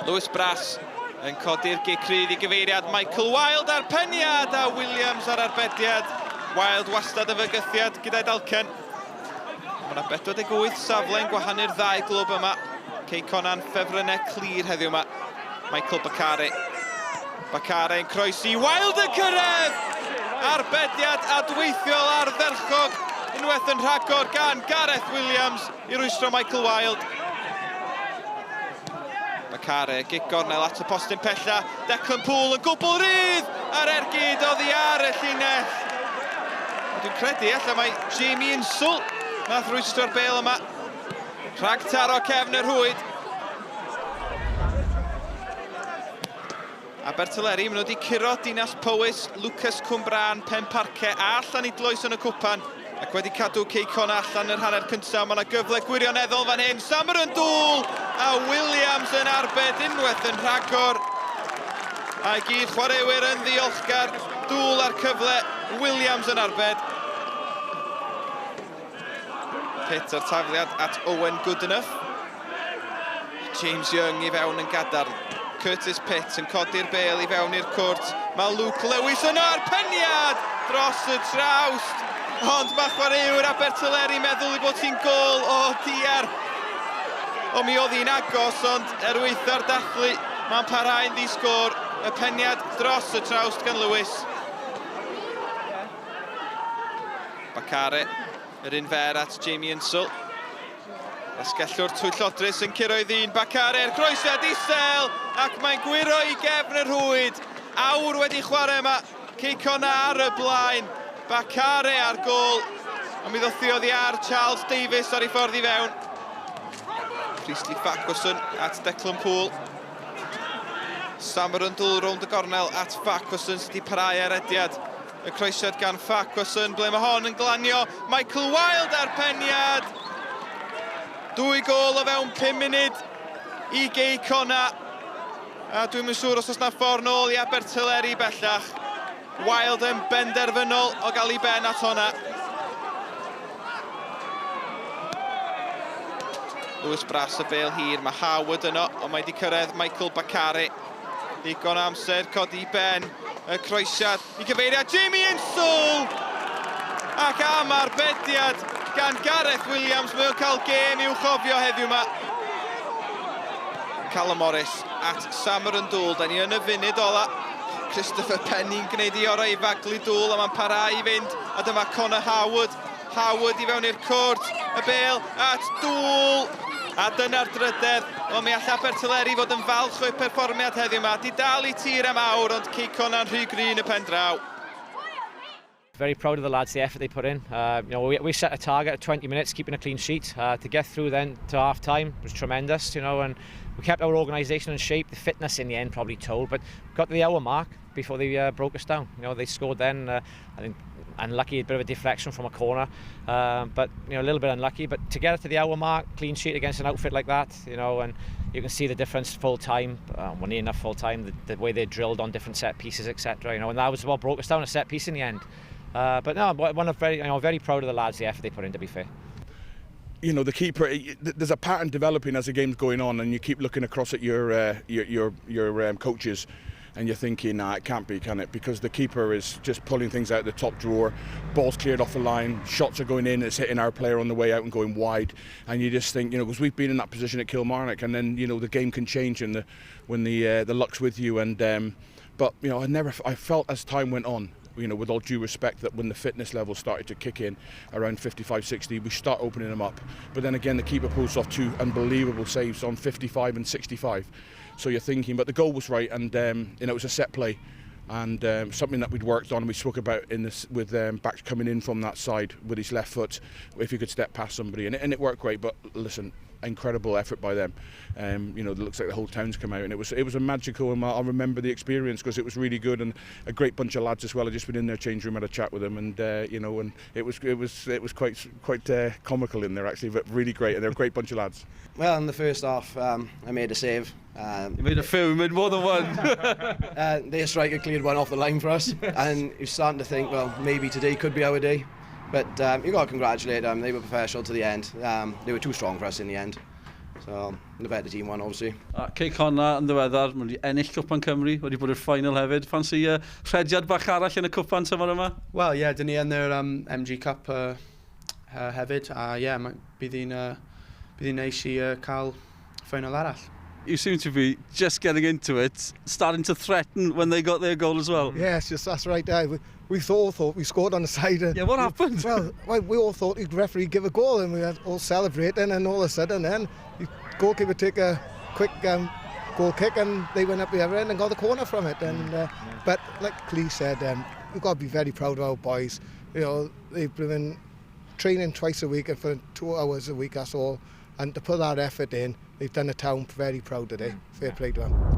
Lewis Brass yn codi'r gic rydd i gyfeiriad Michael Wilde a'r peniad a Williams ar arbediad. Wilde wastad y fygythiad gyda'i dalcen. Mae yna 48 safle yn gwahanu'r ddau glwb yma. Cei Conan ffefrynnau clir heddiw yma. Michael Bakare. Bakare yn croesi. Wilde yn cyrraedd! Arbediad adweithiol ardderchog unwaith yn rhagor gan Gareth Williams i rwystro Michael Wilde. Bakare, gic gornel at y postyn pella. Declan Poole yn gwbl rydd a'r ergyd oddi ar y llinell. Dwi'n credu alla mae Jamie Insall nath rwystro'r bel yma. Rhag taro cefn y rhwyd. Abertyleri, maen nhw wedi curo Dinas Powys, Lucas Cwmbrân, Penparce a Llanidloes yn y cwpan ac wedi cadw Cei Connah allan yr hanner cyntaf. Mae yna gyfle gwirioneddol fan hyn. Sammer yn dŵl a Williams yn arbed unwaith yn rhagor. A'i gyd chwaraewyr yn ddiolchgar. Dŵl a'r cyfle, Williams yn arbed. Pitt a'r tafliad at Owen Goodenough. James Young i fewn yn gadarn. Curtis Pitt yn codi'r bel i fewn i'r cwrt. Mae Luke Lewis yno a'r peniad dros y trawst. Ond mae chwaraewr Abertyleri meddwl i bod hi'n gol o diar. O mi oedd hi'n agos, ond er waetha'r dathlu, mae'n parhau'n ddi-sgôr. Y peniad dros y trawst gan Lewis. Bakare, yr un fer at Jamie Insall. Asgellwr twyllodrus yn curo i ddyn Bakare'r croesiad isel ac mae'n gwyro i gefn y rhwyd. Awr wedi chwarae yma, Cei Connah ar y blaen, Bakare ar gôl. Ond mi ddothiodd i ar Charles Davies ar ei ffordd i fewn. Priestley Farquharson at Declan Poole. Sam Rundle rownd y gornel at Farquharson sydd wedi parhau ar rediad. Y croesiad gan Farquharson, ble mae hon yn glanio. Michael Wilde ar peniad. Dwy gôl o fewn 5 munud i Gei Connah. A dwi'm yn siŵr os oes na ffordd nôl i Abertyleri bellach. Wilde yn benderfynol o gael ei ben at honna. Lewis Brass y bel hir, mae Howard yno, ond mae wedi cyrraedd Michael Bakare. Digon o amser, codi ben y croesiad i gyfeiriad Jamie Insall! Ac am arbediad gan Gareth Williams, mae o'n cael gêm i'w chofio heddiw yma. Callum Morris at Sam Rundle, da ni yn y funud ola. Christopher Penny'n gwneud ei orau i faglu dŵl, a mae'n parhau i fynd. A dyma Connor Howard. Howard i fewn i'r cwrt, y bêl at Dŵl! A dyna'r drydedd. Wel, mi all Abertyleri fod yn falch o'u perfformiad heddiw yma. Di dal i tir am awr, ond Cei Connah'n rhy gry yn y pen draw. Very proud of the lads, the effort they put in. You know, we, we set a target of 20 minutes, keeping a clean sheet. To get through then to half time was tremendous, you know, and we kept our organisation in shape. The fitness in the end probably told, but got to the hour mark before they broke us down. You know, they scored then. I think unlucky, a bit of a deflection from a corner, but you know, a little bit unlucky. But to get it to the hour mark, clean sheet against an outfit like that, you know, and you can see the difference full time. Well, near enough full time, the, the way they drilled on different set pieces, etc. You know, and that was what broke us down a set piece in the end. But no, one of very, you know, very proud of the lads, the effort they put in. To be fair you know the keeper there's a pattern developing as the game's going on and you keep looking across at your uh, your your, your um, coaches and you're thinking, nah, it can't be, can it? Because the keeper is just pulling things out of the top drawer, ball's cleared off the line, shots are going in, it's hitting our player on the way out and going wide, and you just think, you know, because we've been in that position at Kilmarnock, and then you know the game can change and the when the uh, the luck's with you, and um, but you know, I never, I felt as time went on, you know, with all due respect, that when the fitness level started to kick in around 55, 60, we start opening them up. But then again, the keeper pulls off two unbelievable saves on 55 and 65. So you're thinking, but the goal was right, and um, you know it was a set play, and um, something that we'd worked on and we spoke about in this with um, backs coming in from that side with his left foot, if he could step past somebody, and it, and it worked great. But listen, incredible effort by them. Um, you know, it looks like the whole town's come out, and it was it was a magical, and I remember the experience because it was really good and a great bunch of lads as well. I just been in their change room, had a chat with them, and uh, you know, and it was it was it was quite quite uh, comical in there actually, but really great, and they're a great bunch of lads. Well, in the first half, um, I made a save. Um, you made a few, you made more than one. uh, their striker cleared one off the line for us, and you're starting to think, well, maybe today could be our day. But um, you've got to congratulate them. They were professional to the end. Um, they were too strong for us in the end. So, the better team won, obviously. A Cei Connah yn ddiweddar, maen wedi ennill Cwpan Cymru, wedi bod i'r final hefyd. Ffansi rhediad bach arall yn y cwpan tymor yma? Wel, ie, yeah, dyn ni yn yr MG Cup hefyd, a ie, yeah, bydd hi'n neis i cael final arall. You seem to be just getting into it, starting to threaten when they got their goal as well. Yes, just that's right. We all thought we scored on the side. Yeah, what happened? Well, we all thought the referee give a goal, and we were all celebrating, and all of a sudden, then the goalkeeper take a quick goal kick, and they went up the other end and got the corner from it. And but like Clee said, we've got to be very proud of our boys. They've been training twice a week and for 2 hours a week. That's all. And to put that effort in, they've done the town very proud today. Fair play to them.